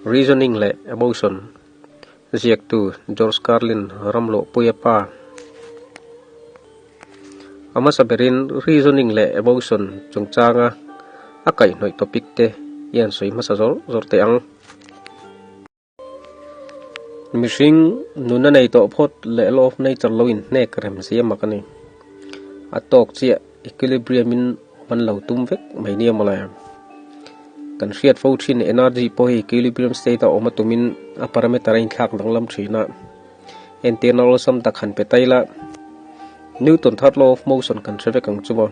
Reasoning leh Emotion ziaktu George Carlin Ramluahpuia pa. A hmasa berin Reasoning leh Emotion chungchanga a kaihhnawih topic te i han sawi hmasa zawr zawr teh ang. Mihring nuna nei tawh phawt leh law of nature lo inhnek rem zia mak a ni. A tawk chiah equilibrium in awm an lo tum vek mai nia mawle. Kan hriat fo thin energy pawh hi equilibrium state a awm a tumin a parameter a inthlak danglam thin a. Entirna awlsam tak han pe taila Newton third law of motion kan hre vek ang chu maw.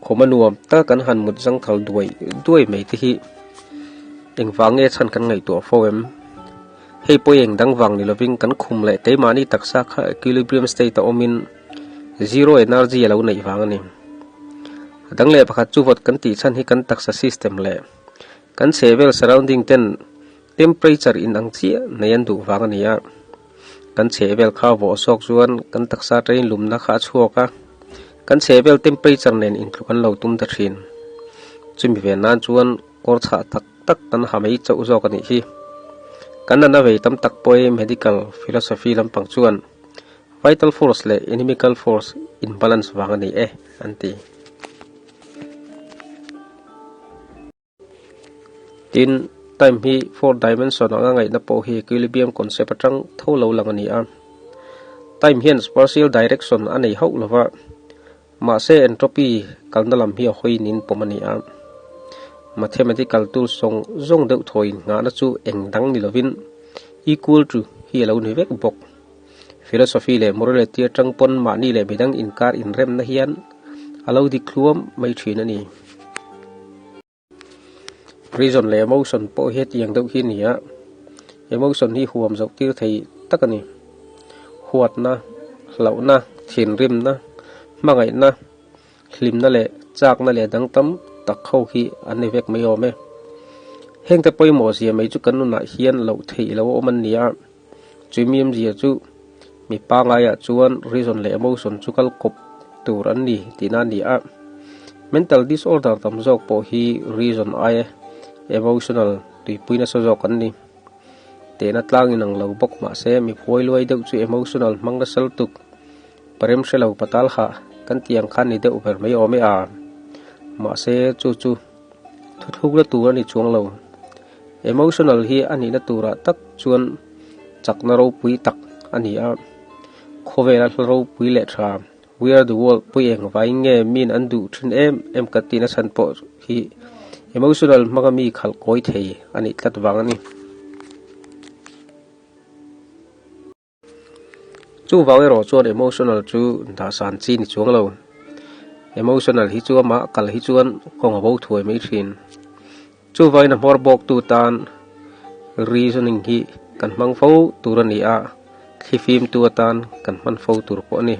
Khawma nuam tak kan han mut zangthal duai duai mai te hi engvang nge chhan kan ngaihtuah fo em? Hei pawh eng dang vang ni lovin kan khum leh keimahni taksa kha equilibrium state a awmin zero energy a lo neih vang a ni. A dang leh pakhat chu vawt kan tih chhan hi kan taksa system leh kan chhehvel surrounding ten temperature inang chiah nei an duh vang a ni a. Kan chhehvel kha vawh zawk chuan kan taksa train lumna kha a chhuak a, kan chhehvel temperature nen intluk an lo tum ta thin. Chumi ve nan chuan kawr chhah tak tak kan ha mai chauh zawk a nih hi. Kan nana vei tam tak pawh hi medical philosophy lampang chuan vital force leh inimical force imbalance vang a ni e an ti. Tin, time hi four dimension anga ngaihna pawh hi equilibrium concept atang tho lo lang a ni a. Time hian spatial direction a nei hauh lova, mahse entropy kalna lam hi a hawi niin pawm a ni a. Mathematical tools zawng zawng deuh thaw innghahna chu eng dang ni lovin equal to hi a lo ni vek bawk. Philosophy leh morality atang pawn mahni leh midang inkar inremna hian a lo dik thluam mai thin a ni. Reason leh emotion pawh hi hetiang deuh hi a ni a, emotion hi huam zoh tir thei tak a ni. Huatna, hlauhna, thinrimna, hmangaihna, hlimna leh chakna leh dang tam tak ho hi an ni vek mai awm e. Hengte pawimawh zia mai chu kan nunah hian loh theih lo a awm an ni a. Chumi awmzia chu mi pangaiah chuan reason leh emotion chu kal kawp tur an ni tihna a ni a. Mental disorder tam zawk pawh hi reason aia emotional tuipui nasa zawk an ni. Tehna tlang inang lo bawk mahse mi phuai luai deuh chu emotional hmang nasa lutuk parem hre lo patal hah kan tih ang khan ni deuh ber mai awm e a. Mahse chu chu thuthlukna tur a ni chuang lo. Emotional hi a nihna turah tak chuan chakna ropui tak a ni a, khawvela hla ropui leh tha We are the world pui eng vaiin nge min an duh thin em em ka tihna chhan pawh hi emotional hmanga mi khalh kawi thei a nih tlat vang a ni. Chuvang erawh chuan emotional chu dahsan chi ni chuang lo. Emotional hi chu amah kal hi chuan kawng a bo thuai mai thin. Chuvangin a hmawr bawktu tan reasoning hi kan hmang fo tur a ni a, thlifimtu atan kan hman fo tur pawh a ni.